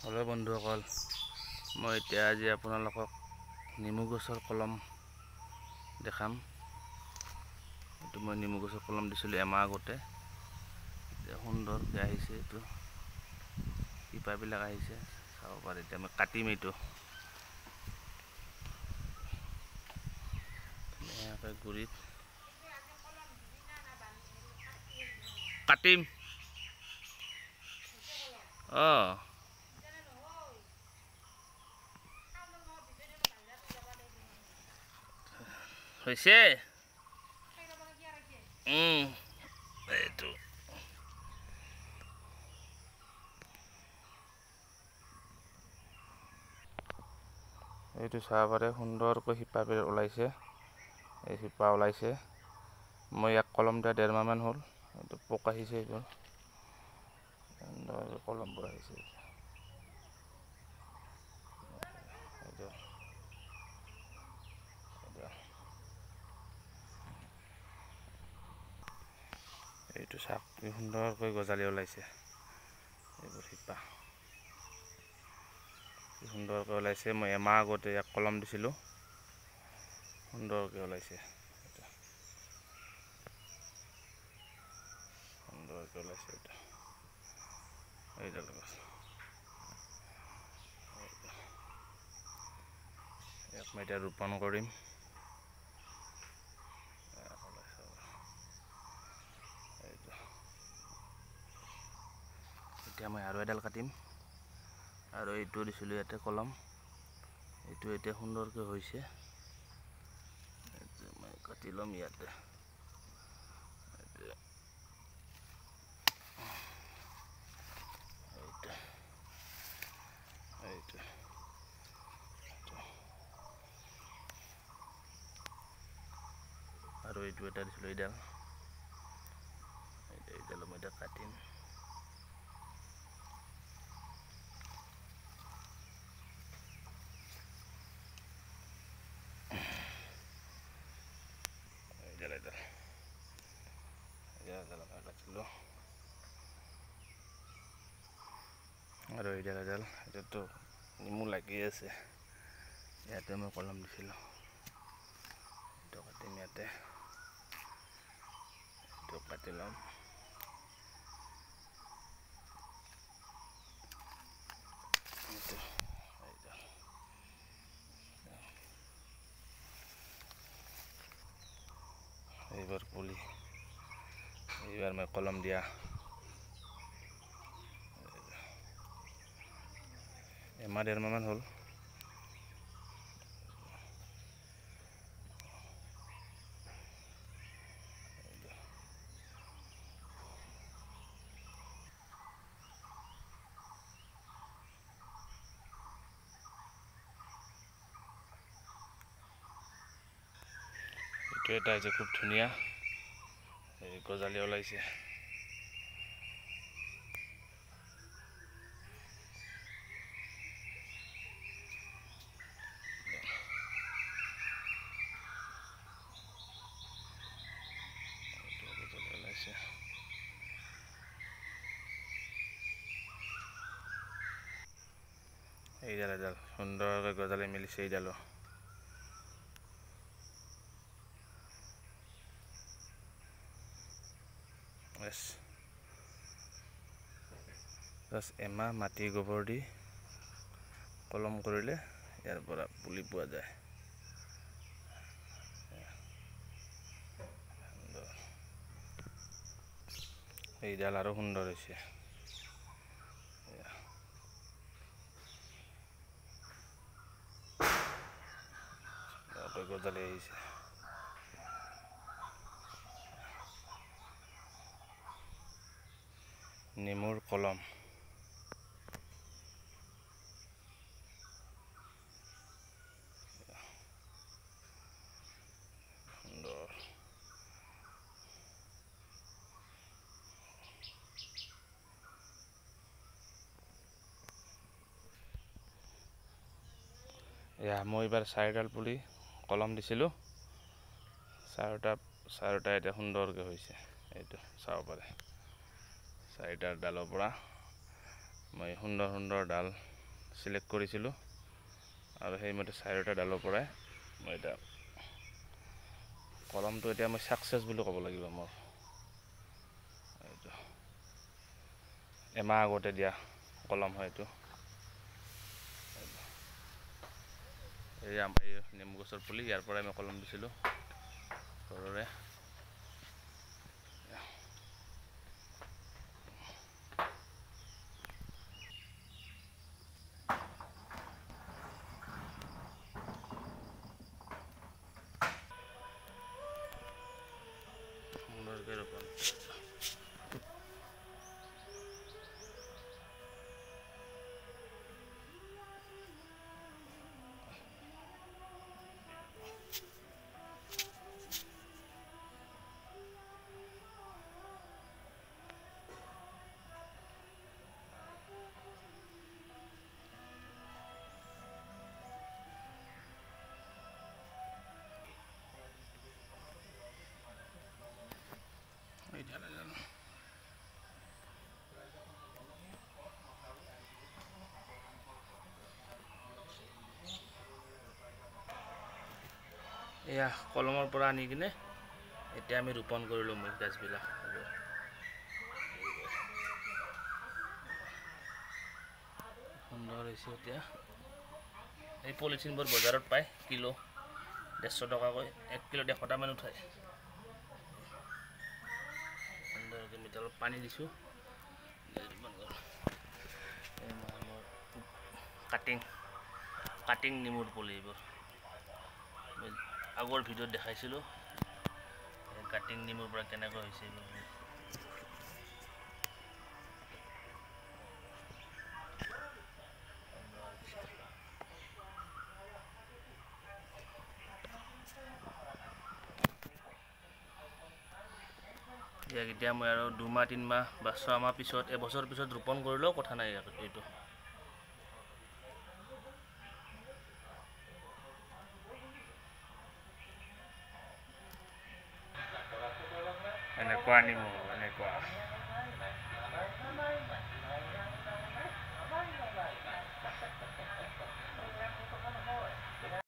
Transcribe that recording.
Hello' বন্ধুসকল, মই এতিয়া আজি আপোনালোকক নেমু গছৰ কলম দেখাম। এইটো মই নেমু গছৰ কলম দিছিলোঁ এমাহ আগতে। এতিয়া সুন্দৰকৈ আহিছে, এইটো শিপাবিলাক আহিছে, চাব পাৰে। এতিয়া মই কাটিম এইটো ধুনীয়াকৈ গুৰিত কাটিম। অঁ, হৈছে। এইটো এইটো চাব পাৰে, সুন্দৰকৈ শিপাবিলাক ওলাইছে। এই শিপা ওলাইছে। মই ইয়াক কলম দিয়া 1.5 মাহমান হ'ল। এইটো পোক আহিছে, এইবোৰ সুন্দৰ কলমবোৰ আহিছে। এইটো এইটো চাওক, কি সুন্দৰকৈ গজালি ওলাইছে। এইবোৰ শিপা কি সুন্দৰকৈ ওলাইছে। মই এমাহ আগতে ইয়াক কলম দিছিলোঁ, সুন্দৰকৈ ওলাইছে, সুন্দৰকৈ ওলাইছে। এইটো এইডাল গছ, ইয়াক মই এতিয়া ৰোপণ কৰিম। এতিয়া মই আৰু এডাল কাটিম। আৰু এইটো দিছিলোঁ ইয়াতে কলম, এইটো এতিয়া সুন্দৰকৈ হৈছে। এইটো মই কাটি ল'ম ইয়াতে। এইটো এইটো আৰু এইটো এটা দিছিলোঁ, এইডাল এইডালো মই এতিয়া কাটিম। এইডাল এইডাল এইডাল মই কাটিলোঁ। আৰু এইডাল এডাল, এইটোতো নেমু লাগি আছে। ইয়াতে মই কলম দিছিলোঁ, এইটো কাটিম ইয়াতে, এইটো কাটি ল'ম। এইটো এইডাল এইবাৰ পুলি, এইবাৰ মই কলম দিয়া এমাহ 1.5 মাহমান হ'ল। এইটো এটা হৈছে খুব ধুনীয়া, এই গজালি ওলাইছে। গজালি ওলাইছে। এইডাল এডাল সুন্দৰকৈ গজালি মেলিছে এইডালো। জাষ্ট এমাহ মাটি গোবৰ দি কলম কৰিলে ইয়াৰ পৰা পুলি পোৱা যায়। এইডাল আৰু সুন্দৰ হৈছে। গজালি আহিছে। নেমুৰ কলম। সুন্দৰ। এয়া মই এইবাৰ চাৰিডাল পুলি কলম দিছিলোঁ, চাৰিটা চাৰিটা এতিয়া সুন্দৰকৈ হৈছে। এইটো চাব পাৰে, চাৰিটা ডালৰ পৰা মই সুন্দৰ সুন্দৰ ডাল চিলেক্ট কৰিছিলোঁ আৰু সেইমতে চাৰিটা ডালৰ পৰাই মই এতিয়া কলমটো এতিয়া মই ছাকচেছ বুলি ক'ব লাগিব। মোৰ এইটো এমাহ আগতে দিয়া কলম হয়। এইটো এই আমাৰ এই নেমু গছৰ পুলি, ইয়াৰ পৰাই মই কলম দিছিলোঁ ঘৰৰে। সুন্দৰকৈ ৰোপণ। এয়া কলমৰ পৰা আনি কিনে এতিয়া আমি ৰোপণ কৰিলোঁ মই গাছবিলাক। সুন্দৰ হৈছে। এতিয়া এই পলিথিনবোৰ বজাৰত পায় কিলো 150 টকাকৈ, 1 কিলো 150টামান উঠায়। সুন্দৰকৈ আমি অলপ পানী দিছোঁ। কাটিং কাটিং নেমুৰ পুলি এইবোৰ মই আগৰ ভিডিঅ'ত দেখাইছিলোঁ, কাটিং নেমুৰ পৰা কেনেকৈ হৈছে এইবোৰ। ইয়াক এতিয়া মই আৰু 2 মাহ 3 মাহ বা 6 মাহ পিছত, এবছৰ পিছত ৰোপণ কৰিলেও কথা নাই ইয়াক। এইটো এনেকুৱা নেমু, এনেকুৱা